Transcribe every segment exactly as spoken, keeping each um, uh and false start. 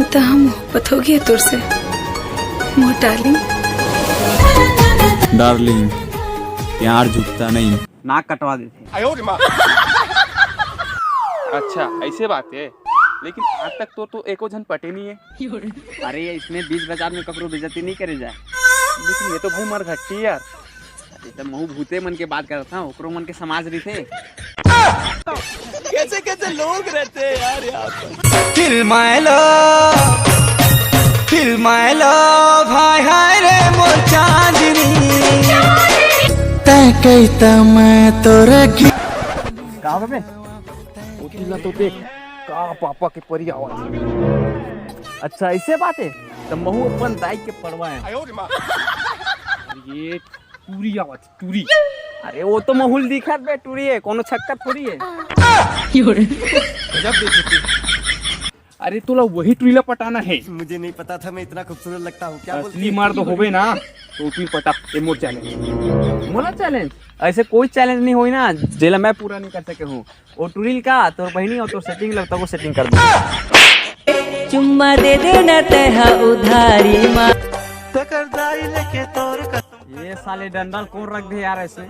त हम मोहब्बत हो गया तोर से, मोर डार्लिंग। डार्लिंग, प्यार झुकता नहीं। नाक कटवा देथे। अच्छा, ऐसे बात है। लेकिन आज तक तो, तो एको झन पटे नहीं है। अरे, इसमें बीच बाजार में ककरो बेइज्जती नहीं करे जाए। लेकिन ये तो भाई मरघट्टी है यार। अरे, त महू भूते मन के बात करत हंव, ओकरो मन के समाज रहिथे। कैसे कैसे लोग रहते हैं यार यहाँ पर। फिल्माय लो, फिल्माय लो, भाई हाय रे मोर चांदनी। तैं कहिता मैं तोर की का बे? ओ तिल्ला तो देख, का पापा के परी आवाज। अच्छा, ऐसे बात है, त महू अपन दाई के पड़वा है। ये टूरी आवाज, टूरी। अरे, वो तो महू ल दिखत बे, टूरी है, कोनो छक्का थोड़ी है। अरे, तोला वही टूरी ला पटाना है। मुझे नहीं पता था मैं इतना खूबसूरत लगता हूँ। क्या बोलती असली है? मर्द होबे ना, तो टूरी पटा। ये मोर चैलेंज। मोला चैलेंज? ऐसे कोई चैलेंज नहीं होई ना, जेला मैं पूरा नहीं कर सके हूँ। ओ टूरी ल का, तोर बहिनी अउ तोर सेटिंग लगता, वो सेटिंग कर दे। चुम्मा दे दे ना तैं हा उधारी मा। ये साले डंडा ल कौन रख दे यार ऐसे?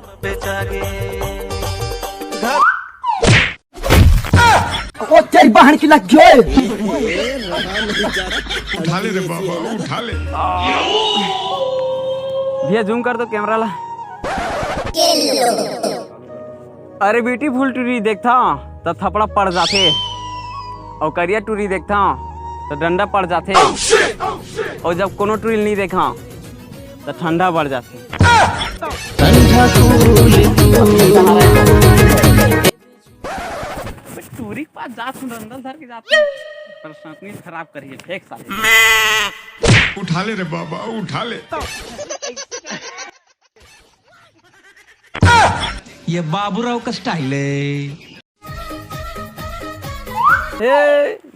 ओ तेरी बहन की लग गई। उठा ले रे बाबा, उठा ले। भैया, जूम कर दो कैमरा ला। अरे, ब्यूटीफुल टूरी देखथंव त थपड़ा पड़ जाथे, अउ करिया टूरी देखथंव त डंडा पड़ जाथे, अउ जब कोनो टूरी ल नइ देखंव त ठंडा पड़ जाथे। ठंडा कूल कूल। टूरी के पास जात हूँ, डंडा धर के जात हूँ, पर सपनी खराब करिए, फेंक साले। उठा ले रे बाबा, उठा ले। ये बाबूराव का स्टाइल है। हे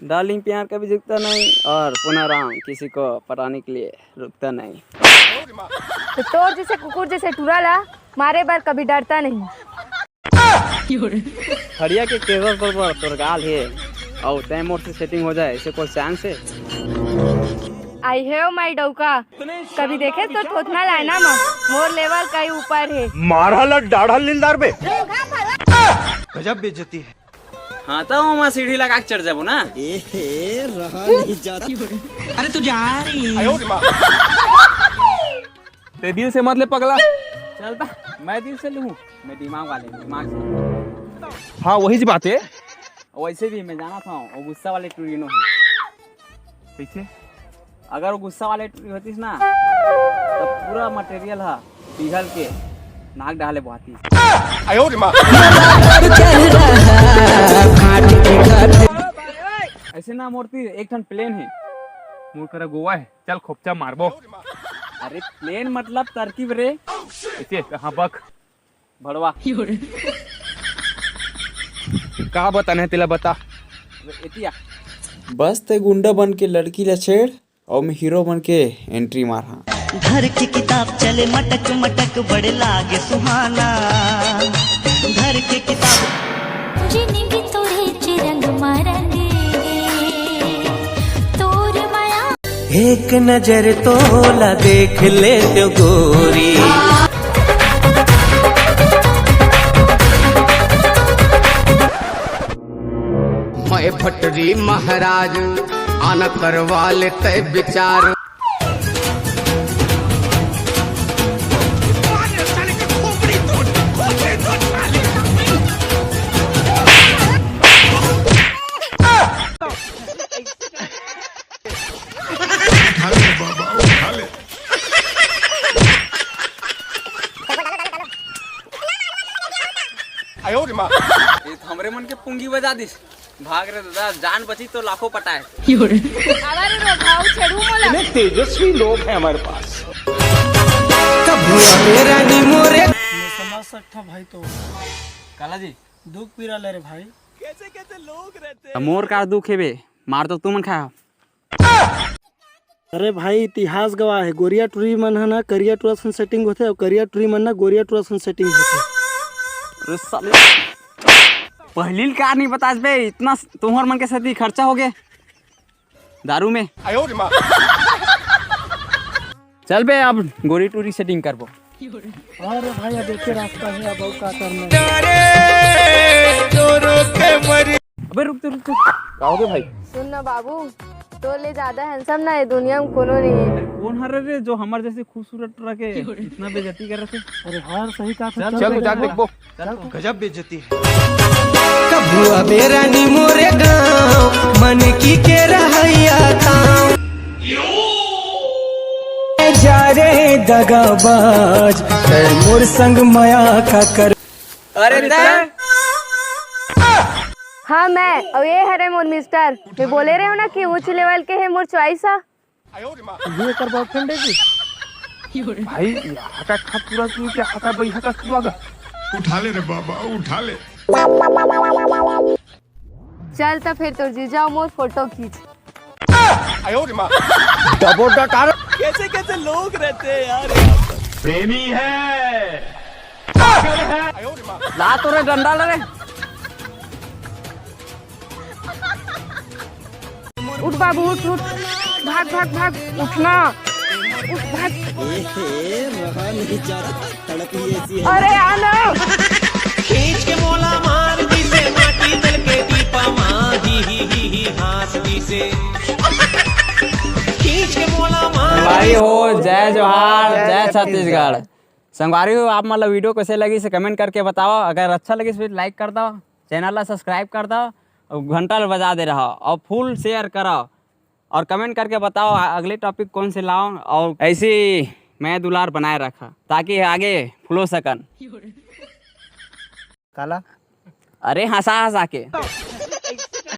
डार्लिंग, प्यार कभी झुकता नहीं और पुनाराम किसी को पटाने के लिए रुकता नहीं। तो तोर जैसे कुकुर जैसे टूरा ला मारे बर कभी डरता नहीं। खड़िया के केवल पर, पर तोर गाल हे, अउ तैं मोर से सेटिंग हो जाए, ऐसे कोई चांस है? आई हेव माई डौका, कभी देखे तो थोथना लायना म मोर लेवल कई ऊपर हे। मारा ला डाढ़ा लिलदार बे। गजब बेइज्जती है। हाँ, तो वहाँ सीढ़ी लगा के चढ़ जाबो ना। ए हे, रहा नहीं जाता। अरे तू जा रही। ते दिल से मत ले पगला। चलता, मैं दिल से लूँ, मैं दिमाग वाले, दिमाग से। हाँ, वही जी बात है। वैसे भी मैं जाना था, वो गुस्सा वाले टूरी नो है। कैसे? अगर वो गुस्सा वाले टूरी होतीस ना, तो पूरा मटेरियल हा पिघल के नाक डाले बहातीस। आयो रे माँ। ऐसे ना मोर तीर, एक ठन प्लेन है, मोर करा गोवा है, चल खोपचा मारबो। अरे प्लेन मतलब तरकीब रे। ऐसे कहाँ बक? भड़वा। का बताना है तेला बता। एतिया। बस ते गुंडा बन के लड़की ला छेड़ अउ मैं हीरो बन के एंट्री मारहा। घर के किताब चले मटक मटक बड़े लागे सुहाना। घर के किताब। जिंदगी तोरे च रंग मा रंगे रे, तोर माया। एक नजर तोला देख ले तो गोरी। मैं भटरी महाराज आना करवा लेते विचार। उठा ले बाबा, उठा ले। आयो रे माँ। ये तो हमरे मन के पुंगी बजा दिस। भाग रे दादा, जान बची तो लाखों पटाए। आवारे रो भाव छेड़ू मोला। इतने तेजस्वी लोग हैं हमारे पास। मैं समझ सकता भाई तो। काला जी। दुख पीरा ले रे भाई। कैसे कैसे लोग रहते हैं। मोर का दुख हे बे, मार तो तुमन खा। अरे भाई, इतिहास गवाह हे, गोरिया टूरी मन ह ना करिया टूरा सन सेटिंग होथे अउ करिया टूरी मन ना गोरिया टूरा सन सेटिंग होथे। अरे साले, पहिली ल का नहीं बतास बे, इतना तुहर मन के सेती खर्चा हो गे। दारू में। चल बे, अब गोरी टूरी सेटिंग करबो। अरे भाई, अब एके रास्ता हे, अब अउ का करना हे? अबे रुक तो, रुक तो। का हो गे भाई? सुन ना बाबू, तोर ले ज्यादा हैंडसम ना ये दुनिया में कोनो नहीं हे। अरे कौन हरे रे जो हमर जैसे खूबसूरत टुरा के इतना बेइज्जती करत हे? अरे हाँ, सही कहा। चल, चल, चल, जाके देखबो। गजब बेइज्जती है। कभुआ बेरा नी मोरे गाँव, मन की के रहैया था। जा रे दगाबाज, तै मोर संग मया का कर। अरे तै? हाँ मैं, अउ ये हरे मोर मिस्टर। मैं बोले रहे हो ना कि ऊंच लेवल के हे मोर चॉइस हा। ये कर बॉयफ्रेंड है जी। भाई, यहाँ का खा पूरा सुन के आता भाई, यहाँ का सुआ का। उठा ले रे बाबा, उठा ले। चल त फिर तोर जीजा मोर फोटो खींच। डबो डकार। कैसे कैसे लोग रहते हैं यार। प्रेमी है। ला तो रे डंडा ले रे। उठ बाबू, उठ, उठ। भाग, भाग, भाग। उठना। उठ, भाग। अरे आना। खींच के मोला मार दिसे, माटी दल के दीपा माँ, ही, ही, ही, ही, हाँस दिसे। खींच के मोला मार भाई हो, जय जोहार, जय छत्तीसगढ़। संगवारी हो, आप मन ला वीडियो कैसे लगिस कमेंट करके बताओ। अगर अच्छा लगिस फिर लाइक कर दो, चैनल ला सब्सक्राइब कर दो और घंटा ला बजा दे रहा और फुल शेयर करो और कमेंट करके बताओ अगले टॉपिक कौन से लाओ। और ऐसे ही मैं दुलार बनाए रखा ताकि आगे फुलो सकन। काला? अरे हंसा हंसा के।